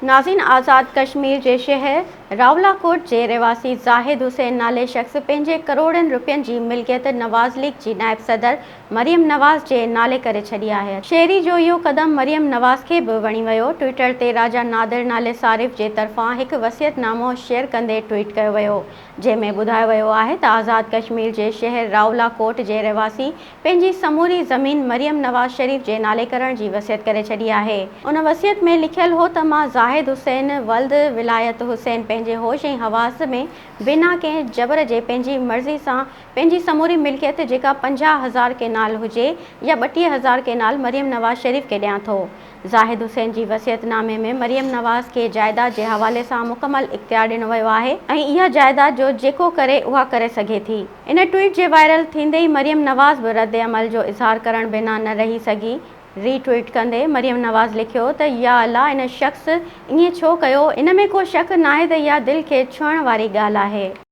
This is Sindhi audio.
ناظرين آزاد ڪشمير جي شهر راولاڪوٽ جي رهواسي زاهد حسين نالي شخص پنهنجي ڪروڙين رپين جي ملڪيت نواز ليگ جي نائب صدر مريم نواز جي نالي ڪري ڇڏي آهي. شهري جو اهو قدم مريم نواز کي به وڻي ويو. ٽوئيٽر تي راجا نادر نالي صارف جي طرفان هڪ وصيت نامو شيئر ڪندي ٽوئيٽ ڪيو ويو جنهن ۾ ٻڌايو ويو آهي ته آزاد ڪشمير جي شهر راولاڪوٽ جي رهواسي پنهنجي سموري زمين مريم نواز شريف جي نالي ڪرڻ جي وصيت ڪري ڇڏي آهي. ان وصيت ۾ لکيل هو ته مان زاهد حسين ولد ولايت حسين پنهنجي هوش ۽ حواس ۾ بنا ڪنهن جبر جي پنهنجي مرضي سان پنهنجي سموري ملڪيت جيڪا 50 هزار ڪينال هجي يا 32 هزار ڪينال مريم نواز شريف کي ڏيان ٿو. زاهد حسين جي وصيت نامي ۾ مريم نواز کي جائيداد جي حوالي سان مڪمل اختيار ڏنو ويو آهي ۽ اها جائيداد جو جيڪو ڪري اها ڪري سگهي ٿي. ان ٽوئيٽ جي وائرل ٿيندي ئي مريم نواز به رد عمل جو اظهار ڪرڻ بنا نه رهي سگهي. ري ٽوئيٽ ڪندي مريم نواز لکيو ته يا الله ان شخص ائين ڇو ڪيو، ان ۾ ڪو شڪ ناهي ته اها دل کي ڇهڻ واري ڳالهه آهي.